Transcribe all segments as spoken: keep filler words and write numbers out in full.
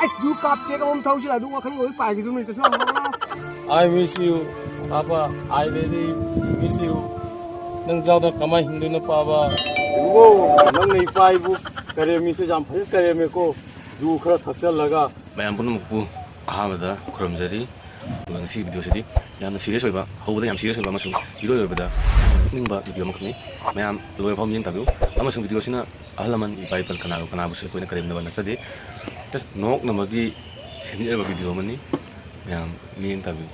ꯑꯩꯁ, U ꯀꯥꯞꯇꯦꯒ ꯑꯃ ꯊꯧꯁꯤꯜꯂ ꯑꯗꯨ ꯋꯥꯈꯜ ꯂꯣꯏ ꯄꯥꯏꯈꯤꯗꯣꯏꯅꯤ ꯀꯩꯁꯨ꯫ I miss you, papa, I really miss you. ꯅꯪ ꯌꯥꯎꯗꯅ ꯀꯃꯥꯏ ꯍꯤꯡꯗꯣꯏꯅꯣ, ꯄꯥꯕ? ꯏꯕꯨꯡꯉꯣ, ꯅꯪꯅ ꯏꯄꯥ ꯏꯕꯨ ꯀꯔꯦꯝꯃꯤꯁꯦ ꯌꯥꯝ ꯐꯖꯅ ꯀꯔꯦꯝꯃꯦꯀꯣ, ꯌꯨ ꯈꯔ ꯊꯛꯆꯜꯂꯒ꯫ ꯃꯌꯥꯝ ꯄꯨꯝꯅꯃꯛꯄꯨ ꯑꯍꯥꯟꯕꯗ ꯈꯨꯔꯨꯝꯖꯔꯤ꯫ ꯑꯗꯨꯒ ꯉꯁꯤꯒꯤ ꯚꯤꯗꯤꯑꯣꯁꯤꯗꯤ ꯌꯥꯝꯅ ꯁꯤꯔꯤꯌꯁ ꯑꯣꯏꯕ, ꯍꯧꯕꯗ ꯌꯥꯝ ꯁꯤꯔꯤꯌꯁ ꯑꯣꯏꯕ ꯑꯃꯁꯨꯡ ꯏꯔꯣꯏ ꯂꯣꯏꯕꯗ ꯅꯣꯛꯅꯤꯡꯕ ꯚꯤꯗꯤꯑꯣ ꯑꯃꯈꯛꯅꯤ꯫ ꯃꯌꯥꯝ ꯂꯣꯏꯕ ꯐꯥꯎ ꯃꯤꯠꯌꯦꯡ ꯇꯥꯕꯤꯌꯨ꯫ ꯑꯃꯁꯨꯡ ꯚꯤꯗꯤꯑꯣꯁꯤꯅ ꯑꯍꯜ ꯂꯃꯟ, ꯏꯄꯥ ꯏꯄꯜ, ꯀꯅꯥꯒ ꯀꯅꯥꯕꯨꯁꯨ ꯑꯩꯈꯣꯏꯅ ꯀꯔꯦꯝꯅꯕ ꯅꯠꯆꯗꯦ꯫ Just ꯅꯣꯛꯅꯕꯒꯤ ꯁꯦꯝꯖꯕ ꯚꯤꯗꯤꯑꯣ ꯑꯃꯅꯤ꯫ ꯃꯌꯥꯝ ꯃꯤꯠꯌꯦꯡ ꯇꯥꯕꯤꯌꯨ꯫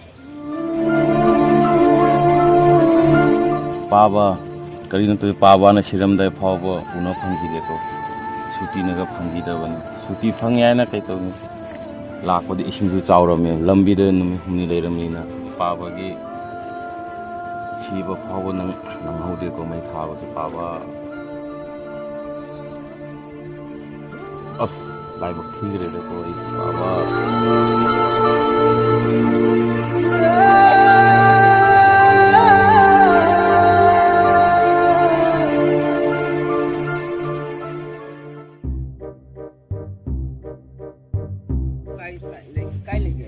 ꯄꯥꯕ, ꯀꯔꯤꯅꯣ ꯇꯧꯔꯤ? ꯄꯥꯕꯅ ꯁꯤꯔꯝꯗꯥꯏ ꯐꯥꯎꯕ ꯎꯅ ꯐꯪꯈꯤꯗꯦꯀꯣ꯫ ꯁꯨꯇꯤꯅꯒ ꯐꯪꯈꯤꯗꯕꯅꯤ꯫ ꯁꯨꯇꯤ ꯐꯪꯉꯦ ꯍꯥꯏꯅ ꯀꯩ ꯇꯧꯅꯤ? ꯂꯥꯛꯄꯗ ꯏꯁꯤꯡꯁꯨ ꯆꯥꯎꯔꯝꯃꯦ꯫ ꯂꯝꯕꯤꯗ ꯅꯨꯃꯤꯠ ꯍꯨꯝꯅꯤ ꯂꯩꯔꯝꯃꯤꯅ ꯄꯥꯕꯒꯤ ꯁꯤꯕ ꯐꯥꯎꯕ ꯅꯪ ꯅꯪꯍꯧꯗꯦꯀꯣ ꯃꯩ ꯊꯥꯕꯁꯦ ꯄꯥꯕ꯫ ꯑꯁ, ꯂꯥꯏꯕꯛ ꯊꯤꯈ꯭ꯔꯦꯗꯀꯣ ꯑꯩ ꯄꯥꯕ꯫ ꯀꯥꯏ, ꯀꯥꯏ ꯂꯩ-, ꯀꯥꯏ ꯂꯩꯒꯦ?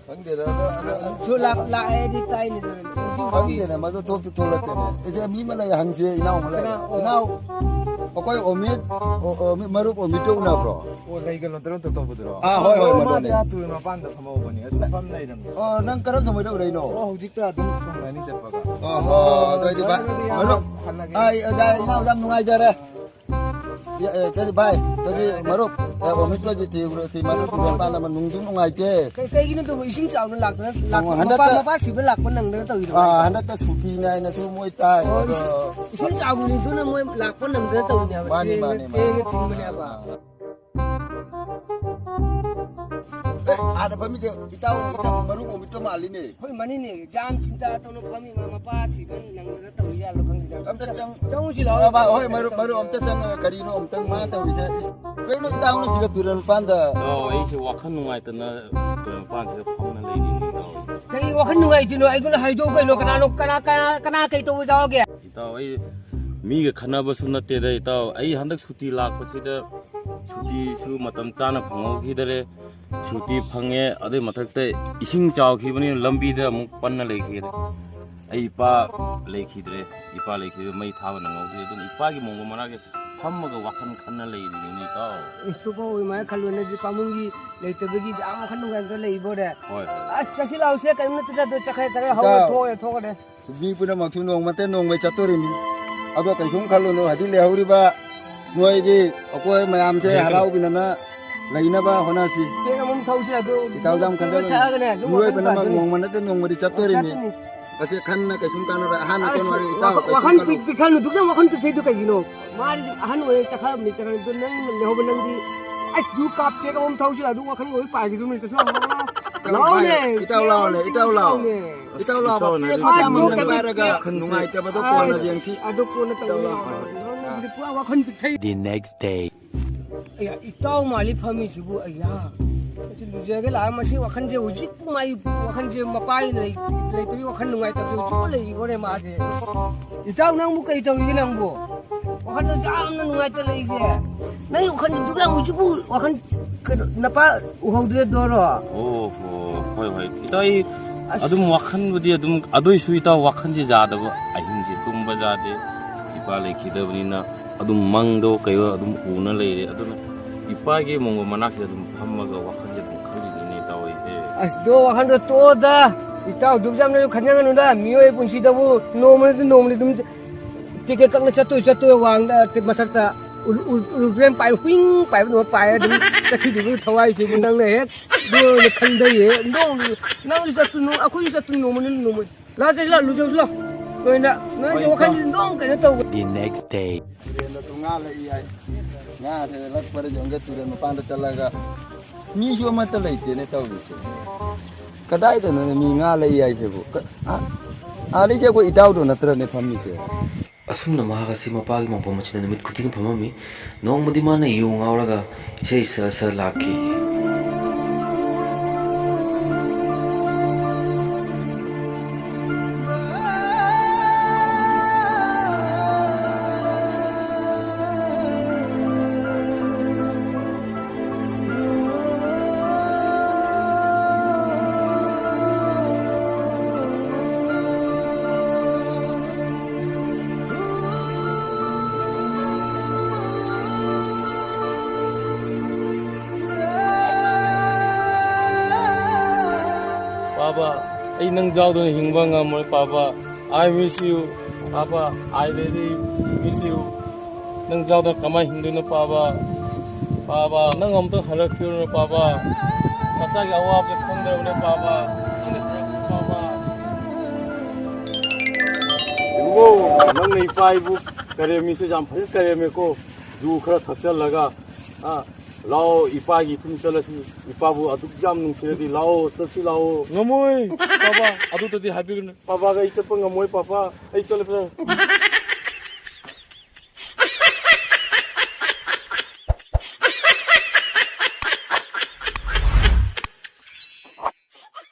ꯈꯪꯗꯦꯗ, ꯑꯗꯣ, ꯑꯗꯣ, ꯑꯗꯣ꯫ ꯁꯨ ꯂꯥꯛ-, ꯂꯥꯛꯑꯦꯗꯤ ꯀꯥꯏ ꯂꯩꯗꯣꯏꯅꯣ? ꯈꯪꯗꯦꯅꯦ, ꯃꯗꯨ ꯊꯣꯛꯇꯤ ꯊꯣꯛꯂꯛꯇꯦꯅꯦ꯫ ꯏꯆꯦ, ꯃꯤ ꯑꯃ ꯂꯩ, ꯍꯪꯁꯦ, ꯏꯅꯥꯎ ꯑꯃ ꯂꯩ꯫ ꯀꯅꯥ? ꯑꯣ꯫ ꯏꯅꯥꯎ, ꯑꯩꯈꯣꯏ ꯑꯣꯃꯤꯠ, ꯑꯣ, ꯑꯣꯃꯤꯠ, ꯃꯔꯨꯞ ꯑꯣꯃꯤꯠꯇꯣ ꯎꯅꯕ꯭ꯔꯣ? ꯑꯣ, ꯂꯩꯒ ꯂꯣꯟꯇꯔꯣꯟꯇ ꯇꯧꯕꯗꯨꯔꯣ? ꯑꯥ, ꯍꯣꯏ, ꯍꯣꯏ, ꯑꯣ, ꯃꯗꯨꯅꯦ꯫ ꯃꯥꯗꯤ ꯑꯥ ꯇꯨꯔꯦꯜ ꯃꯄꯥꯟꯗ ꯐꯝꯍꯧꯕꯅꯦ, ꯑꯗꯨꯝ ꯐꯝ ꯂꯩꯔꯝꯅꯦ꯫ ꯑꯣ, ꯅꯪ ꯀꯔꯝ ꯊꯝꯕꯗ ꯎꯔꯛꯏꯅꯣ? ꯑꯣ, ꯍꯧꯖꯤꯛꯇ ꯑꯗꯨꯝ ꯐꯝꯒꯅꯤ ꯆꯠꯄꯒ꯫ ꯑꯣ, ꯍꯣ, ꯑꯗꯨ ꯑꯣꯏꯗꯤ ꯚꯥꯏ, ꯐꯔꯦ, ꯑꯗꯨꯗꯤ ꯃꯔꯨꯞ, ꯍꯜꯂꯒꯦ꯫ ꯑꯥ, ꯑꯣꯖꯥ, ꯏꯅꯥꯎ ꯌꯥꯝ ꯅꯨꯡꯉꯥꯏꯖꯔꯦ꯫ ꯑꯦ, ꯑꯦ, ꯀꯔꯤ ꯚꯥꯏ, ꯀꯔꯤ ꯃꯔꯨꯞ, ꯑꯦ, ꯑꯣꯃꯤꯠ ꯍꯣꯏꯗꯤ ꯊꯤꯕ꯭ꯔꯣ? ꯊꯤ ꯃꯔꯨꯞ ꯊꯤꯕ꯭ꯔꯣ? ꯃꯄꯥꯟ ꯑꯃ ꯅꯨꯡꯗꯤ ꯅꯨꯡꯉꯥꯏꯇꯦ꯫ ꯀꯩ-, ꯀꯩꯒꯤꯅꯣ ꯇꯧꯕ? ꯏꯁꯤꯡ ꯆꯥꯎꯅ ꯂꯥꯛꯇꯅ, ꯂꯥꯛꯄ, ꯑꯣ, ꯍꯟꯗꯛꯇ ꯃꯄꯥ, ꯃꯄꯥ ꯁꯤꯕ ꯂꯥꯛꯄ ꯅꯪꯗꯅ ꯇꯧꯔꯤꯔꯣ? ꯑꯥ, ꯍꯟꯗꯛꯇ ꯁꯨꯇꯤꯅꯦ ꯍꯥꯏꯅ ꯁꯨꯝ ꯃꯣꯏ ꯇꯥꯏ, ꯑꯣ, ꯑꯗꯣ ꯏꯁꯤꯡ, ꯏꯁꯤꯡ ꯆꯥꯎꯕꯅꯤꯗꯨꯅ ꯃꯣꯏ ꯂꯥꯛꯄ ꯅꯪꯗꯅ ꯇꯧꯔꯤꯅꯦꯕ꯫ ꯃꯥꯅꯤ, ꯇ꯭ꯔꯦꯟ, ꯃꯥꯅꯤ, ꯃꯥꯅꯤ꯫ ꯇ꯭ꯔꯦꯟꯒ ꯊꯤꯡꯕꯅꯦꯕ꯫ ꯑꯥ꯫ ꯑꯦ, ꯑꯥꯗ ꯐꯝꯃꯤꯁꯦ ꯏꯇꯥꯎ, ꯏꯇꯥꯎ ꯃꯔꯨꯞ ꯑꯣꯃꯤꯠꯇꯣ ꯃꯥꯜꯂꯤꯅꯦ꯫ ꯍꯣꯏ, ꯃꯅꯤꯅꯦ꯫ ꯖꯥꯝ ꯆꯤꯟꯊ ꯇꯧꯅ ꯐꯝꯃꯤ ꯃꯥ ꯃꯄꯥ ꯁꯤꯕ ꯅꯪꯗꯅ ꯇꯧꯔꯤ ꯖꯥꯠꯂꯣ ꯈꯪꯗꯦꯗ꯫ ꯑꯝꯇ ꯆꯪ-, ꯆꯪꯉꯨꯁꯤ ꯂꯥꯛꯑꯣ꯫ ꯑ, ꯚꯥꯏ, ꯍꯣꯏ, ꯃꯔꯨꯞ, ꯃꯔꯨꯞ ꯑꯝꯇ ꯆꯪꯉꯒ ꯀꯔꯤꯅꯣ ꯑꯝꯇꯪ ꯃꯥ ꯇꯧꯔꯤꯁꯦ꯫ ꯀꯩꯅꯣ ꯏꯇꯥꯎꯅ ꯁꯤꯗ ꯇꯨꯔꯦꯜ ꯃꯄꯥꯟꯗ? ꯏꯇꯥꯎ, ꯑꯩꯁꯦ ꯋꯥꯈꯜ ꯅꯨꯡꯉꯥꯏꯇꯅ ꯇꯨꯔꯦꯜ ꯃꯄꯥꯟꯁꯤꯗ ꯐꯝꯅ ꯂꯩꯔꯤꯅꯤ, ꯏꯇꯥꯎ꯫ ꯀꯔꯤ ꯋꯥꯈꯜ ꯅꯨꯡꯉꯥꯏꯇ꯭ꯔꯤꯅꯣ? ꯑꯩꯉꯣꯟꯗ ꯍꯥꯏꯗꯣꯛꯎ ꯀꯩꯅꯣ? ꯀꯅꯥꯅꯣ, ꯀꯅꯥ, ꯀꯅꯥ, ꯀꯅꯥ ꯀꯩ ꯇꯧꯕ ꯌꯥꯎꯒꯦ? ꯏꯇꯥꯎ, ꯑꯩ ꯃꯤꯒ ꯈꯠꯅꯕꯁꯨ ꯅꯠꯇꯦꯗ, ꯏꯇꯥꯎ꯫ ꯑꯩ ꯍꯟꯗꯛ ꯁꯨꯇꯤ ꯂꯥꯛꯄꯁꯤꯗ ꯁꯨꯇꯤꯁꯨ ꯃꯇꯝ ꯆꯥꯅ ꯐꯪꯍꯧꯈꯤꯗꯔꯦ꯫ ꯁꯨꯇꯤ ꯐꯪꯉꯦ, ꯑꯗꯨꯏ ꯃꯊꯛꯇ ꯏꯁꯤꯡ ꯆꯥꯎꯈꯤꯕꯅꯤꯅ ꯂꯝꯕꯤꯗ ꯑꯃꯨꯛ ꯄꯟꯅ ꯂꯩꯈꯤꯗ꯭ꯔꯦ꯫ ꯑꯩ ꯏꯄꯥ ꯂꯩꯈꯤꯗ꯭ꯔꯦ, ꯏꯄꯥ ꯂꯩꯈꯤꯗ꯭ꯔꯦ, ꯃꯩ ꯊꯥꯕ ꯅꯪꯍꯧꯗ꯭ꯔꯦ꯫ ꯑꯗꯨꯅ ꯏꯄꯥꯒꯤ ꯃꯣꯡꯒꯣ ꯃꯅꯥꯛꯁꯦ ꯐꯝꯃꯒ ꯋꯥꯈꯜ ꯈꯟꯅ ꯂꯩꯔꯤꯅꯤꯅꯦ, ꯏꯇꯥꯎ꯫ ꯏꯁꯨꯐꯥꯎ ꯑꯗꯨꯃꯥꯏꯅ ꯈꯜꯂꯨꯅꯗꯤ ꯄꯥꯃꯨꯡꯒꯤ ꯂꯩꯇꯕꯒꯤ ꯌꯥꯝ ꯋꯥꯈꯜ ꯅꯨꯡꯉꯥꯏꯇ ꯂꯩꯕꯣꯔꯦ꯫ ꯍꯣꯏ, ꯍꯣꯏ꯫ ꯑꯁ, ꯆꯠꯁꯤ ꯂꯥꯛꯑꯣꯁꯦ, ꯀꯔꯤꯝ ꯅꯠꯇꯦꯗ, ꯑꯗꯨ ꯆꯠꯈ꯭ꯔꯦ, ꯆꯠꯈ꯭ꯔꯦ, ꯍꯧꯔꯦ, ꯏꯇꯥꯎ꯫ ꯊꯣꯛꯑꯦ, ꯊꯣꯛꯈ꯭ꯔꯦ꯫ ꯃꯤ ꯄꯨꯝꯅꯃꯛꯁꯨ ꯅꯣꯡꯃꯇ ꯅꯣꯡꯃꯩ ꯆꯠꯇꯣꯔꯤꯅꯤ꯫ ꯑꯗꯣ ꯀꯩꯁꯨꯝ ꯈꯜꯂꯨꯅꯨ, ꯍꯧꯖꯤꯛ ꯂꯩꯍꯧꯔꯤꯕ ꯅꯣꯏꯒꯤ ꯑꯩꯈꯣꯏ ꯃꯌꯥꯝꯁꯦ ꯍꯦ, ꯀꯩꯅꯣ? ꯍꯔꯥꯎꯕꯤꯅꯅ ꯂꯩꯅꯕ ꯍꯣꯠꯅꯁꯤ꯫ ꯀꯦꯛ ꯑꯃꯃꯝ ꯊꯧꯁꯤ, ꯑꯗꯨ ꯏꯇꯥꯎ ꯌꯥꯝ ꯈꯟꯖꯜꯂꯨꯅꯨ꯫ ꯊꯛꯑꯒꯅꯦ, ꯑꯗꯨꯝ ꯃꯤꯑꯣꯏꯕꯅ ꯋꯥꯈꯜ ꯃꯪ ꯐꯥꯗꯣꯏꯅꯤ꯫ ꯃꯣꯡꯃ ꯅꯠꯇꯦ ꯅꯣꯡꯃꯗꯤ ꯆꯠꯇꯣꯔꯤꯅꯤ꯫ ꯆꯠꯇꯣꯏꯅꯤ꯫ ꯇꯁꯦ ꯈꯟꯅ ꯀꯩꯁꯨꯝ ꯀꯥꯟꯅꯔꯣꯏ꯫ ꯑꯍꯥꯟꯕ ꯑꯁ, ꯀꯣꯟ ꯋꯥꯔꯤ ꯏꯇꯥꯎ ꯋꯥꯈꯜ, ꯀꯩꯁꯨꯝ ꯋꯥꯈꯜ ꯈꯜꯂꯨ꯫ ꯄꯤꯛ-, ꯄꯤꯛꯍꯜꯂꯨ꯫ ꯑꯗꯨꯛ ꯌꯥꯝ ꯋꯥꯈꯜ ꯄꯤꯛꯊꯩꯗꯨ ꯀꯩꯒꯤꯅꯣ? ꯃꯥꯗꯤ ꯑꯍꯟ ꯑꯣꯏꯔꯦ, ꯆꯠꯈ꯭ꯔꯕꯅꯤ, ꯆꯠꯈ꯭ꯔꯕꯅꯤ꯫ ꯑꯗꯨ ꯅꯪ ꯂꯩꯍꯧꯕ ꯅꯪꯗꯤ, ꯑꯁ, ꯌꯨ ꯀꯥꯞ ꯀꯦꯛ ꯑꯃꯃꯝ ꯊꯧꯁꯤ, ꯑꯗꯨ ꯋꯥꯈꯜ ꯂꯣꯏ ꯄꯥꯏꯈꯤꯗꯣꯏꯅꯤ꯫ ꯆꯠꯁꯤ ꯂꯥꯛꯑꯣ꯫ ꯏꯇꯥꯎ ꯂꯥꯎꯅꯦ, ꯂꯥꯛꯑꯣꯅꯦ, ꯏꯇꯥꯎ ꯂꯥꯎꯑꯣ꯫ ꯏꯇꯥꯎ ꯂꯥꯛꯑꯣ꯫ ꯏꯇꯥꯎ ꯂꯥꯛꯑꯣ꯫ ꯏꯇꯥꯎꯅ ꯀꯦꯛ ꯑꯗꯨ ꯃꯆꯥ ꯑꯃꯃꯝ ꯀꯦꯛ ꯄꯥꯏꯔꯒ ꯋꯥꯈꯜꯁꯦ ꯅꯨꯡꯉꯥꯏꯇꯕꯗꯣ ꯀꯣꯟꯅ ꯑꯁ, ꯌꯦꯡꯁꯤ꯫ ꯑꯗꯨ ꯀꯣꯟꯅ ꯏꯇꯥꯎ ꯇꯧꯅꯤ꯫ ꯂꯥꯛꯑꯣ꯫ ꯅꯪꯒꯤꯗꯤ ꯄꯨꯔꯥ ꯋꯥꯈꯜ ꯄꯤꯛꯊꯩ꯫ The next day. ꯑꯌꯥ, ꯏꯇꯥꯎ ꯃꯥꯜꯂꯤ ꯐꯝꯃꯤꯁꯤꯕꯨ, ꯑꯌꯥ꯫ ꯃꯁꯤ ꯂꯨꯖꯒꯦ ꯂꯥꯛꯑ, ꯃꯁꯤ ꯋꯥꯈꯜꯁꯦ ꯍꯧꯖꯤꯛꯄꯨ ꯃꯥꯒꯤ ꯋꯥꯈꯜꯁꯦ ꯃꯄꯥ ꯂꯩ-, ꯂꯩꯇꯕꯒꯤ ꯋꯥꯈꯜ ꯅꯨꯡꯉꯥꯏꯇꯕꯁꯦ ꯍꯧꯖꯤꯛꯄꯨ ꯂꯩꯔꯤꯕꯣꯅꯦ ꯃꯥꯁꯦ꯫ ꯏꯇꯥꯎ ꯅꯪꯕꯨ ꯀꯩ ꯇꯧꯔꯤꯒꯦ ꯅꯪꯕꯨ? ꯋꯥꯈꯜꯗ ꯌꯥꯝꯅ ꯅꯨꯡꯉꯥꯏꯇ ꯂꯩꯔꯤꯁꯦ꯫ ꯅꯪꯒꯤ ꯋꯥꯈꯜꯗꯨ ꯌꯥꯝ ꯍꯧꯖꯤꯛꯄꯨ ꯋꯥꯈꯜ ꯀꯩꯅꯣ, ꯅꯄꯥ ꯎꯍꯧꯗ꯭ꯔꯦꯗꯣꯔꯣ? ꯑꯣ ꯍꯣ, ꯍꯣꯏ, ꯍꯣꯏ꯫ ꯏꯇꯥꯎ ꯑꯩ ꯑꯁ꯫ ꯑꯗꯨꯝ ꯋꯥꯈꯜꯕꯨꯗꯤ ꯑꯗꯨꯝ, ꯑꯗꯨꯏꯁꯨ ꯏꯇꯥꯎ ꯋꯥꯈꯜꯁꯦ ꯌꯥꯗꯕ, ꯑꯍꯤꯡꯁꯦ ꯇꯨꯝꯕ ꯌꯥꯗꯦ, ꯏꯄꯥ ꯂꯩꯈꯤꯗꯕꯅꯤꯅ꯫ ꯑꯗꯨꯝ ꯃꯪꯗꯣ ꯀꯩꯗꯣ ꯑꯗꯨꯝ ꯎꯅ ꯂꯩꯔꯦ꯫ ꯑꯗꯨꯅ ꯏꯄꯥꯒꯤ ꯃꯣꯡꯒꯣ ꯃꯅꯥꯛꯁꯤꯗ ꯑꯗꯨꯝ ꯐꯝꯃꯒ ꯋꯥꯈꯜꯁꯦ ꯑꯗꯨꯝ ꯈꯜꯂꯤꯅꯤꯅꯦ ꯏꯇꯥꯎ ꯑꯩꯁꯦ꯫ ꯑꯁ, ꯗꯣ ꯋꯥꯈꯜꯗꯣ ꯇꯣꯛꯑꯣꯗ꯫ ꯏꯇꯥꯎ ꯗꯨꯛ ꯌꯥꯝꯅꯁꯨ ꯈꯟꯖꯒꯅꯨꯗ꯫ ꯃꯤꯑꯣꯏ ꯄꯨꯟꯁꯤꯗꯕꯨ ꯅꯣꯡꯃ ꯅꯠꯇ꯭ꯔ ꯅꯣꯡꯃꯗꯤ ꯑꯗꯨꯝ ꯇꯤꯀꯦꯠ ꯀꯛꯅ ꯆꯠꯇꯣꯏ, ꯆꯠꯇꯣꯏ ꯋꯥꯡꯗ ꯃꯊꯛꯇ ꯎꯔꯨ-, ꯎꯔꯨ-, ꯎꯔꯨꯄ꯭ꯂꯦꯟ ꯄꯥꯏ, ꯍꯨꯏꯡ ꯄꯥꯏꯕ ꯑꯗꯨꯃꯥꯏ ꯄꯥꯏꯔ ꯑꯗꯨꯝ ꯆꯠꯈꯤꯗꯣꯏꯕ ꯊꯋꯥꯏꯁꯤꯕꯨ ꯅꯪꯅ ꯍꯦꯛ ꯗꯣ ꯈꯟꯗꯩꯌꯦ꯫ ꯅꯣꯡ, ꯅꯪꯁꯨ ꯆꯠꯇꯣꯏ ꯅꯣꯡ, ꯑꯩꯈꯣꯏꯁꯨ ꯆꯠꯇꯣꯏ ꯅꯣꯡꯃ ꯅꯠꯇ꯭ꯔ ꯅꯣꯡꯃ꯫ ꯂꯥꯛꯑꯣ, ꯆꯠꯁꯤ ꯂꯥꯛꯑꯣ, ꯂꯨꯖꯧꯁꯤ ꯂꯥꯛꯑꯣ꯫ ꯅꯣꯏꯅ, ꯅꯣꯏꯁꯦ ꯍꯣꯏ, ꯋꯥꯈꯜꯁꯤ ꯏꯇꯥꯎ꯫ ꯅꯣꯡ ꯀꯩꯅꯣ ꯇꯧꯕ꯫ The next day. ꯇꯨꯔꯦꯟꯗꯁꯨ ꯉꯥ ꯂꯩ ꯍꯥꯏ꯫ ꯉꯥꯁꯦ ꯂꯛꯄꯗ ꯌꯣꯟꯒꯦ ꯇꯨꯔꯦꯟ ꯃꯄꯥꯟꯗ ꯆꯠꯂꯒ ꯃꯤꯁꯨ ꯑꯃꯠꯇ ꯂꯩꯇꯦꯅꯦ ꯇꯧꯔꯤꯁꯦ꯫ ꯀꯗꯥꯏꯗꯅꯣꯅꯦ ꯃꯤ ꯉꯥ ꯂꯩ ꯍꯥꯏꯁꯤꯕꯨ? ꯀ-, ꯑ-, ꯑꯥꯗꯩꯁꯦ ꯑꯩꯈꯣꯏ ꯏꯇꯥꯎꯗꯣ ꯅꯠꯇ꯭ꯔꯅꯦ ꯐꯝꯃꯤꯁꯦ? ꯑꯁꯨꯝꯅ ꯃꯍꯥꯛ ꯑꯁꯤ ꯃꯄꯥꯒꯤ ꯃꯣꯡꯐꯝ ꯑꯁꯤꯗ ꯅꯨꯃꯤꯠ ꯈꯨꯗꯤꯡ ꯐꯝꯃꯝꯃꯤ꯫ ꯅꯣꯡꯃꯗꯤ ꯃꯥꯅ ꯌꯨ ꯉꯥꯎꯔꯒ ꯏꯁꯩ ꯁꯛꯑ ꯁꯛꯑ ꯂꯥꯛꯈꯤ꯫ ꯑꯩ ꯅꯪ ꯌꯥꯎꯗꯅ ꯍꯤꯡꯕ ꯉꯝꯃꯣꯏ, ꯄꯥꯕ꯫ I miss you, ꯄꯥꯕ꯫ I really miss you. ꯅꯪ ꯌꯥꯎꯗꯅ ꯀꯃꯥꯏ ꯍꯤꯡꯗꯣꯏꯅꯣ, ꯄꯥꯕ? ꯄꯥꯕ, ꯅꯪ ꯑꯃꯨꯛꯇꯪ ꯍꯜꯂꯛꯈꯤꯔꯣꯅ, ꯄꯥꯕ꯫ ꯅꯆꯥꯒꯤ ꯑꯋꯥꯕꯁꯦ ꯈꯪꯗ꯭ꯔꯕꯅꯦ, ꯄꯥꯕ꯫ ꯅꯪꯅ ꯍꯜꯂꯛꯈꯤꯔꯣ, ꯄꯥꯕ꯫ ꯏꯕꯨꯡꯉꯣ, ꯅꯪꯅ ꯏꯄꯥ ꯏꯕꯨ ꯀꯔꯦꯝꯃꯤꯁꯦ ꯌꯥꯝ ꯐꯖꯅ ꯀꯔꯦꯝꯃꯦꯀꯣ꯫ ꯌꯨ ꯈꯔ ꯊꯛꯆꯜꯂꯒ, ꯑ, ꯂꯥꯛꯑꯣ, ꯏꯄꯥꯒꯤ ꯏꯇꯨꯡ ꯆꯠꯂꯁꯤ꯫ ꯏꯄꯥꯕꯨ ꯑꯗꯨꯛ ꯌꯥꯝ ꯅꯨꯡꯁꯤꯔꯗꯤ ꯂꯥꯛꯑꯣ, ꯆꯠꯁꯤ ꯂꯥꯛꯑꯣ꯫ ꯉꯝꯃꯣꯏ, ꯄꯥꯕ, ꯑꯗꯨꯗꯗꯤ ꯍꯥꯏꯕꯤꯒꯅꯨ꯫ ꯄꯥꯕꯒ ꯑꯩ ꯆꯠꯄ ꯉꯝꯃꯣꯏ, ꯄꯥꯄꯥ꯫ ꯑꯩ ꯆꯠꯂꯦ, ꯐꯖꯅ꯫